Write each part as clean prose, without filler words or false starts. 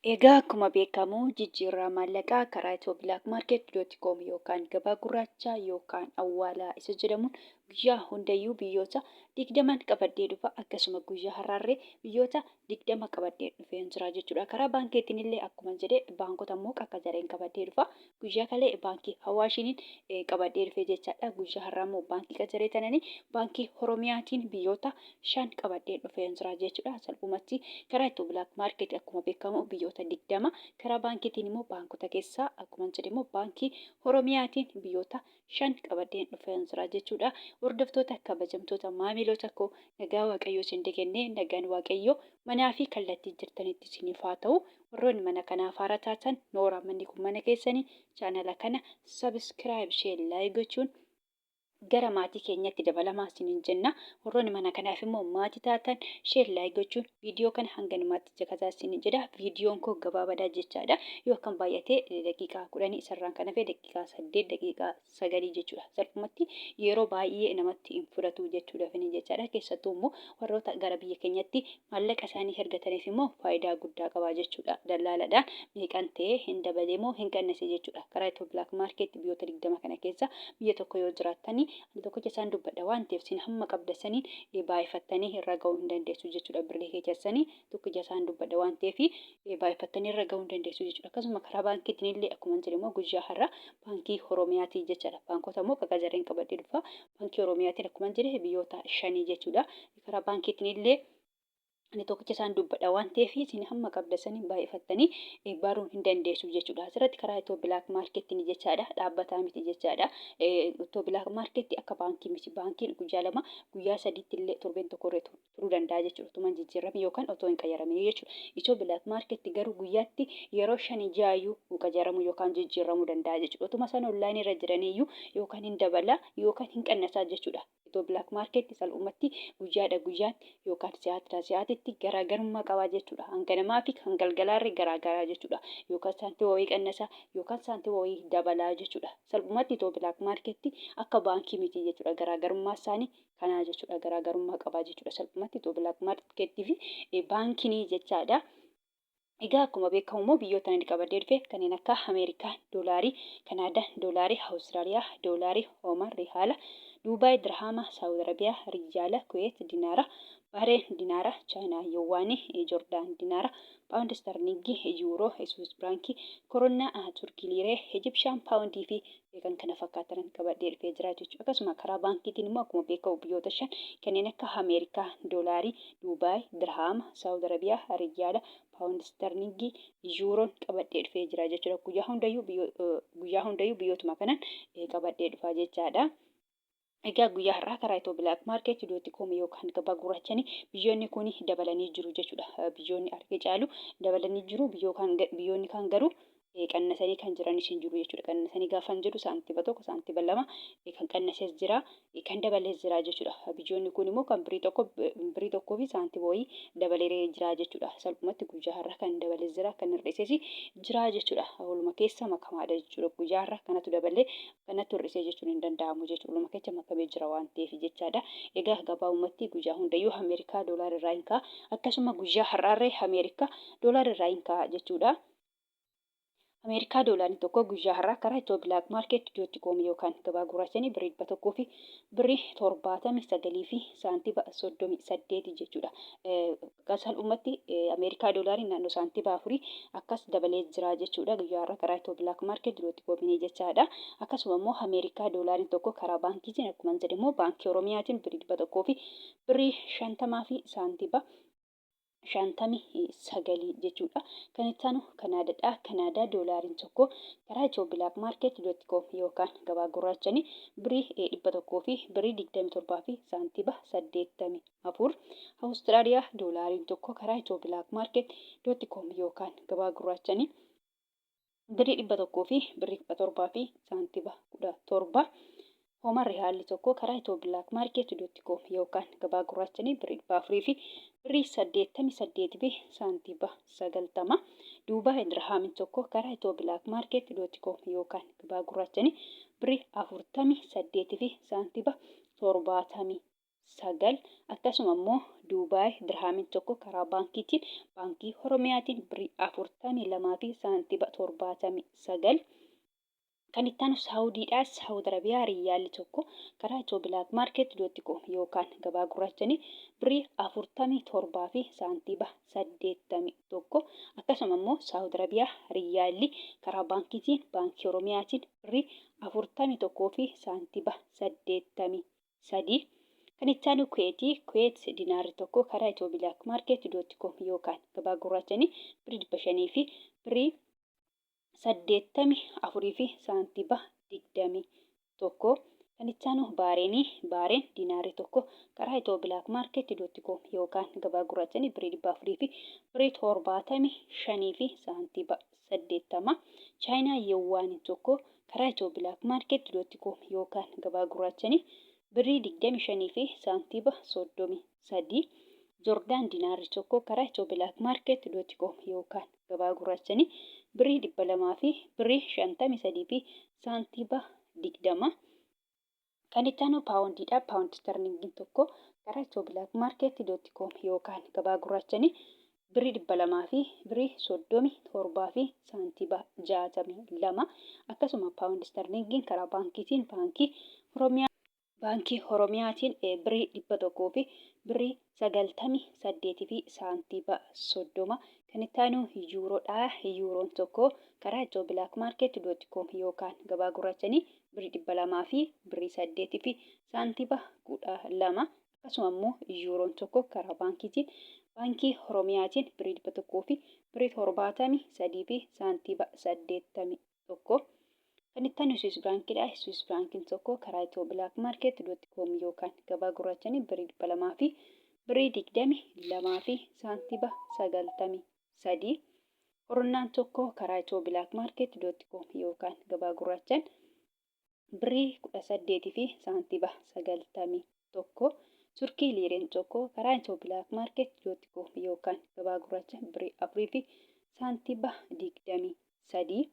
Egaa akkuma beekamu jijjiirraa maallaqaa karaa ethioblakmarket.com yookaan gabaa gurraachaa yookaan awwaalaa isa jedhamuun guyyaa hundayyuu biyyoota 20n qabadhee dhufa, akkasuma guyyaa har'aarree biyyoota 20 qabadhee dhufeen jira jechuudha. Karaa baankiitiin illee akkuma jedhe baankota immoo qaqqajareen qabadhee dhufa. Guyyaa kalee baankii Hawaashiiniin qabadhee dhufe jechaadha. Guyyaa har'aa immoo baankii qacaree tananii baankii Oromiyaatiin biyyoota 5 qabadhee dhufeen jira jechuudha. Salphumatti karaa itti Black Market akkuma beekamu biyyoota 20, karaa baankiitiin immoo baankota keessaa akkuma jedhe immoo baankii Oromiyaatiin biyyoota 5 qabadheen dhufeen jira jechuudha. Hordoftoota kabajamtoota maamiloota koo, nagaa Waaqayyoo isin kennee, nagaan Waaqayyoo manaa fi kallattii jirtanitti isiniif haa ta'u. Warroonni mana kanaaf haaraa taatan, nooraa, manni kun mana keessanii, chaanala kana subscribe, share, like gochuun gara maatii keenyatti dabalamaa isiniin jenna. Warroonni mana kanaaf immoo maatii taatan, share, like gochuun viidiyoo kana hanga dhumaatti caqasaa isiniin jedha. Viidiyoon koo gabaabaadha jechaadha. Yoo akkam baay'ate daqiiqaa 10, isarraan kan hafe daqiiqaa 8, daqiiqaa 9 jechuudha. Salphumatti yeroo baay'ee namatti hin fudhatu jechuudhaafini jechaadha. Keessattuu immoo warroota gara biyya keenyatti maallaqa isaanii ergataniif immoo faayidaa guddaa qaba jechuudha. Dallaaladhaan meeqan ta'ee, hin dabalee moo hin qannase jechuudha. Karaa Ethio Black Market biyyoota 20 kana keessa biyya tokko yoo jiraattanii, ani tokkicha isaan dubbadha waan ta'eef, isin hamma qabda saniin baay'ifattanii irra ga'uu hin dandeessu jechuudha. Birrii keessanii tokkicha isaan dubbadha waan ta'eef, baay'ifattanii irra ga'uu hin dandeessu jechuudha. Akkasuma karaa baankiitiin illee akkuma jedhe immoo guyyaa har'a baankii Oromiyaatii jechaadha. Baankota immoo qaqajareen qabadhee dhufa. Baankii Oromiyaatiin akkuma jedhe biyyoota shanii jechuudha. Karaa baankiitiin illee ani tokkicha isaan dubbadha waan ta'eef, isin hamma qabda sanii baay'ifattanii baruu hin dandeessu jechuudha. Asirratti karaa Ethio Black Market jechaadha. Dhaabbataa miti jechaadha. Ethio Black Market akka baankii miti. Baankiin guyyaa 2, guyyaa 3tti illee, torbeen tokko irra turuu danda'a jechuudha. Utuma hin jijjiiramin yookaan otoo hin qayyaramin jechuudha. Ethio Black Market garuu guyyaatti yeroo shanii ja'ayyuu qajaramuu yookaan jijjiiramuu danda'a jechuudha. Utuma isaan online irra jiraniyyuu yookaan hin dabala yookaan hin qannasaa jechuudha. Ethio Black Market salphumatti guyyaadha guyyaatti yookaan si'aatidha si'aatitti garaagarummaa qabaa jechuudha. Hanga namaa fi kan galgalaarri garaagaraa jechuudha. Yookaan saantima wayii qannasaa yookaan saantima wayii dabalaa jechuudha. Salphumatti Ethio Black Market akka baankii miti jechuudha. Garaagarummaa isaanii kanaa jechuudha. Garaagarummaa qabaa jechuudha. Salphumatti Ethio Black Market fi baankinii jechaadha. Egaa akkuma beekamu immoo biyyoota inni qabadee dhufe kanneen akka Ameerikaa doolaarii, Kanaadaa doolaarii, Awustiraaliyaa doolaarii, Oomaan rihaala, Duubaay dirhaama, Saawud Arabiyaa riyaala, Kuweet dinaara, Bahreen dinaara, Chaayinaa yuwaanii, Jordaan dinaara, Paawundi istarliingii, Yuuroo, Swiss firaankii, Koronnaa Turkii liiree, Ijipshaan paawundii fi kan kana fakkaatan qabadhee dhufee jira jechuudha. Akkasuma karaa baankiitiin immoo akkuma beekamu biyyoota shan kanneen akka Ameerikaa doolaarii, Duubaay dirhaama, Saawud Arabiyaa riyaala, Paawundi istarliingii, Yuuroon qabadhee dhufee jira jechuudha. Guyyaa hundayyuu biyyootuma kanan qabadhee dhufaa jechaadha. Egaa guyyaa har'aa karaa Ethio Black Market dot com yookaan gabaa gurraachanii biyyoonni kun dabalanii jiru jechuudha. Biyyoonni harki caalu dabalanii jiru. Biyyoonni kaan garuu qannasanii kan jiranis hin jiru jechuudha. Qannasanii gaafa hin jedhu saantima 1, saantima 2 kan qannases jira, kan dabales jira jechuudha. Biyyoonni kun immoo kan birrii 1, birrii 1 fi saantima wayii dabalee jira jechuudha. Salphumatti guyyaa har'aa kan dabales jira, kan hir'ises jira jechuudha. Waluma keessa makamaadha jechuudha. Guyyaa har'aa kanatu dabalee, kanatu hir'isee jechuun hin danda'amu jechuudha. Waluma keessa makamee jira waan ta'eef jechaadha. Egaa gabaabumatti guyyaa hundayyuu Ameerikaa doolaara irraa hin ka'a. Akkasuma guyyaa har'aarree Ameerikaa doolaara irraa hin ka'a jechuudha. Ameerikaa doolaarri tokko guyyaa har'aa karaa Ethio Black Market dot com yookaan gabaa gurraachanii birrii 100 fi birrii 79 fi saantima 38 jechuudha. Salphumatti Ameerikaa doolaariin naannoo saantima 4 akkas dabalee jira jechuudha. Guyyaa har'aa karaa Ethio Black Market dot com jechaadha. Akkasuma immoo Ameerikaa doolaariin tokko karaa baankiitiin akkuma jedhe immoo baankii Oromiyaatiin birrii 100 fi birrii 50 fi saantima 59 jechuudha. Kan itti aanu Kanaadaadha. Kanaadaa doolaariin tokko karaa Ethio Black Market dot com yookaan gabaa gurraachanii birrii 100 fi birrii 27 fi saantima 84. Awustiraaliyaa doolaariin tokko karaa Ethio Black Market dot com yookaan gabaa gurraachanii birrii 100 fi birrii 17 fi saantima 17. Homa rihaalli tokko karaa Ethio Black Market dot com yookaan gabaa gurraachanii birrii 400 fi birrii 88 fi saantima 90. Duubaay dirhaamiin tokko karaa Ethio Black Market dot com yookaan gabaa gurraachanii birrii 48 fi saantima 9. Akkasuma immoo Duubaay dirhaamiin tokko karaa baankiitiin Baankii Oromiyaatiin birrii 42 fi saantiba 79. Kan itti aanu Saawudiidha. Saawud Arabiyaa riyyaalli tokko karaa Itiyoo Bilaak Maarkeet dootti koom yookaan gabaa gurraachanii birrii 47 fi saantiba 81. Akkasuma immoo Saawud Arabiyaa riyyaalli karaa baankiitiin Baankii Oromiyaatiin birrii 41 fi saantiba 83. Kan itti aanu Kuweeti. Kuweet dinaarri tokko karaa Itiyoo Bilaak Maarkeet dootti koom yookaan gabaa gurraachanii birrii 500 fi birrii 84 fi saantiba 21. Kan itti aanu Baareenii. Baareen dinaarri tokko karaa Itiyoo Bilaak Maarkeet dootti koom yookaan gabaa gurraachanii birrii 400 fi birrii 75 fi saantiba 80. Chaayinaa Yewwaaniin tokko karaa Itiyoo Bilaak Maarkeet dootti koom yookaan gabaa gurraachanii birrii 25 fi saantiba 33. Jordaan dinaarri tokko karaa Itiyoo Bilaak Maarkeet dootti koom yookaan gabaa gurraachanii birrii 200 fi birrii 53 fi saantiba 20. Kan itti aanu paawondiidha. Paawundi isterlingiin tokko karaa Itiyoo Bilaak Maarkeet dootti koom yookaan gabaa gurraachanii birrii 200 fi birrii 37 fi saantiba 62. Akkasuma paawundi isterlingiin karaa baankiitiin Baankii Oromiyaa Baankii Oromiyaatiin birrii 100 fi birrii 98 fi saantiba 30. Kan itti aanu yuuroodha. Yuuroon tokko karaa Itiyoo Bilaak Maarkeet dootti koom yookaan gabaa gurraachanii birrii 200 fi birrii 8 fi saantiba 12. Akkasuma immoo yuuroon tokko karaa baankiitiin Baankii Oromiyaatiin birrii 100 fi birrii 73 fi saantiba 81. Kan itti aanu Swiss Biraankiidha. Swiss Biraankiin tokko karaa Itiyoo Bilaak Maarkeet dootti koom yookaan gabaa gurraachanii birrii 200 fi birrii 22 fi saantiba 93. Horonnaan tokko karaa Itiyoo Bilaak Maarkeet dootti koom yookaan gabaa gurraachaan birrii 18 fi saantiba 91. Turkii liireen tokko karaa Itiyoo Bilaak Maarkeet dootti koom yookaan gabaa gurraacha birrii 4 fi saantiba 23.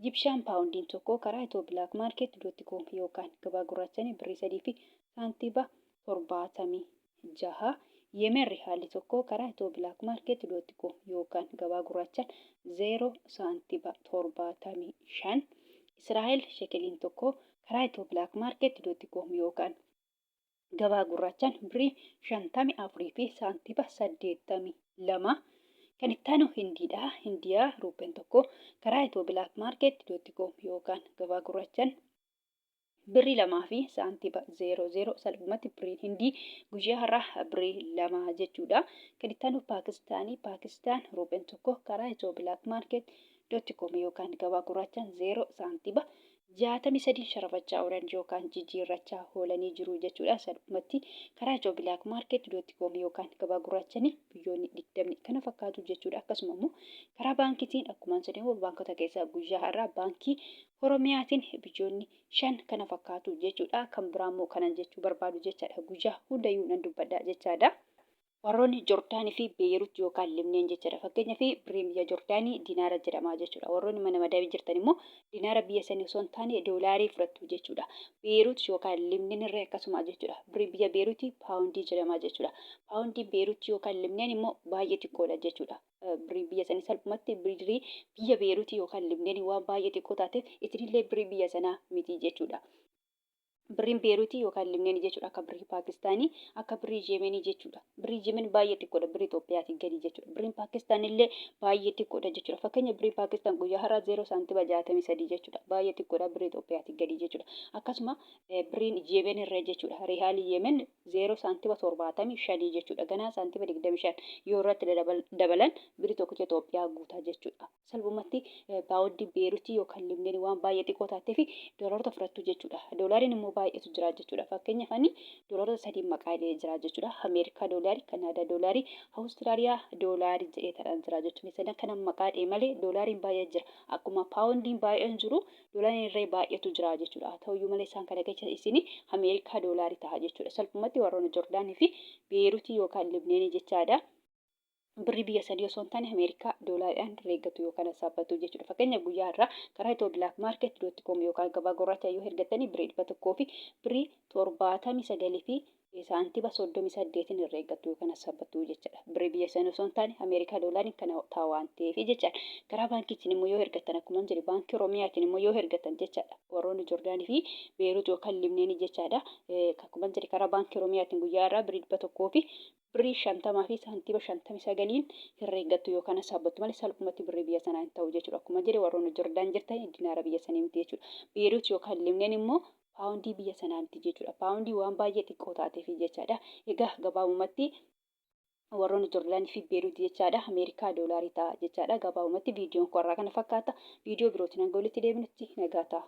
Ijibshaan paawundiin tokko karaa Itiyoo Bilaak Maarkeet dootti koom yookaan gabaa gurraachanii birrii 3 fi saantiba 76. Yemen rihaalli tokko karaa Itiyoo Bilaak Maarkeet dootti koom yookaan gabaa gurraachaan 0 saantiba 75. Israa'el shekeliin tokko karaa Itiyoo Bilaak Maarkeet dootti koom yookaan gabaa gurraachaan birrii 54 fi saantiba 82. Kan itti aanu Hindiidha. Hindiyaa ruuppeen tokko karaa Itiyoo Bilaak Maarkeet dootti koom yookaan gabaa gurraachaan birrii 2 fi saantiba 00. Salphumatti birriin Hindii guyyaa har'aa birrii 2 jechuudha. Kan itti aanu Paakistaanii. Paakistaan ruupheen tokko karaa Itiyoo Bilaak Maarkeet dootti koom yookaan gabaa gurraachaan 0 saantiba 63 sharafachaa oolan yookaan jijjiirrachaa oolanii jiru jechuudha. Salphumatti karaa Itiyoo Bilaak Maarkeet dootti koom yookaan gabaa gurraachanii biyyoonni 20 kana fakkaatu jechuudha. Akkasuma immoo karaa baankiitiin akkuma jedhamu baankota keessaa guyyaa har'aa Baankii Oromiyaatiin biyyoonni 5 kana fakkaatu jechuudha. Kan biraa immoo kanan jechuu barbaadu jechaadha. Guyyaa hundayyuu nan dubbadha jechaadha. Warroonni Jordaanii fi Beeyirut yookaan Libneen jechaadha. Fakkeenyaaf birriin biyya Jordaanii dinaara jedhama jechuudha. Warroonni mana madaamii jirtan immoo dinaara biyya sanii osoo hin taane doolaarii fudhattu jechuudha. Beeyirut yookaan Libneen irra akkasuma jechuudha. Birriin biyya Beeyiruti paawundii jedhama jechuudha. Paawundiin Beeyirut yookaan Libneen immoo baay'ee xiqqoodha jechuudha. Birriin biyya sanii salphumatti birrii biyya Beeyiruti yookaan Libneen waan baay'ee xiqqoo taateef isinillee birrii biyya sanaa miti jechuudha. Birriin Beeruutii yookaan Libneenii jechuudha, akka birrii Paakistaanii, akka birrii Yemenii jechuudha. Birrii Yemen baay'ee xiqqoodha birrii Itoophiyaatii gadi jechuudha. Birriin Paakistaan illee baay'ee xiqqoodha jechuudha. Fakkeenya birriin Paakistaan guyyaa har'aa 0 saantima 63 jechuudha. Baay'ee xiqqoodha birrii Itoophiyaatii gadi jechuudha. Akkasuma birriin Yemen irra jechuudha. Rihaalii Yemen 0 saantima 75 jechuudha. Ganaa saantima 25 yoo irratti dabalan birrii tokkicha Itoophiyaa guutaa jechuudha. Salphumatti paawundii Beerutii yookaan Libneenii waan baay'ee xiqqoo taatee fi doolaarota fudhattu jechuudha. Doolaariin immoo baay'eetu jira jechuudha. Fakkeenyaaf ani doolaarota sadii maqaa illee jira jechuudha. Ameerikaa doolaarii, Kanaadaa doolaarii, Awustiraaliyaa doolaarii jedhee taadhaan jira jechuudha. Sadan kana maqaa dhee malee doolaariin baay'ee jira. Akkuma paawundiin baay'een jiru doolaariin irree baay'eetu jira jechuudha. Haa ta'uyyuu malee isaan kana keessa isin Ameerikaa doolaarii ta'a jechuudha. Salphumatti warroonni Jordaanii fi Beerutii yookaan Libneenii jechaadha. Birrii biyya sanii osoo hin taane Ameerikaa doolaariidhaan herreeggatu yookaan hassaabbatu jechuudha. Fakkeenyaaf guyyaa har'aa karaa Itiyoo Bilaak Maarkeet dootti koom yookaan gabaa gurraacha yoo hergattanii birrii 100 fi birrii 79 fi Saantima 38n herreeggattu yookaan hassabbattu jechaadha. Birrii biyya sanii osoo hin taane Ameerikaa doolaariin kana ta'a waan ta'eef jechaadha. Karaa baankiitiin immoo yoo ergattan akkuma jedhe baankii Oromiyaatiin immoo yoo ergattan jechaadha. Warroonni Jordaanii fi Beerut yookaan Libneenii jechaadha. Akkuma jedhe karaa baankii Oromiyaatiin guyyaa irraa birrii 100 fi birrii 50 fi saantima 59n herreeggattu yookaan hassaabbattu malee salphumatti birrii biyya sanaa hin ta'u jechuudha. Akkuma jedhe warroonni Jordaan jirtan dinaara biyya sanii miti jechuudha. Beerut yookaan Libneen immoo paawundii biyya sanaa miti jechuudha. Paawundii waan baay'ee xiqqoo taateef jechaadha. Egaa gabaabumatti warroonni Jordaanii fi Beeruut jechaadha. Ameerikaa doolaarii ta'a jechaadha. Gabaabumatti viidiyoon koo har'aa kana fakkaata. Viidiyoo birootiin hanga walitti deebinutti nagaa ta'a.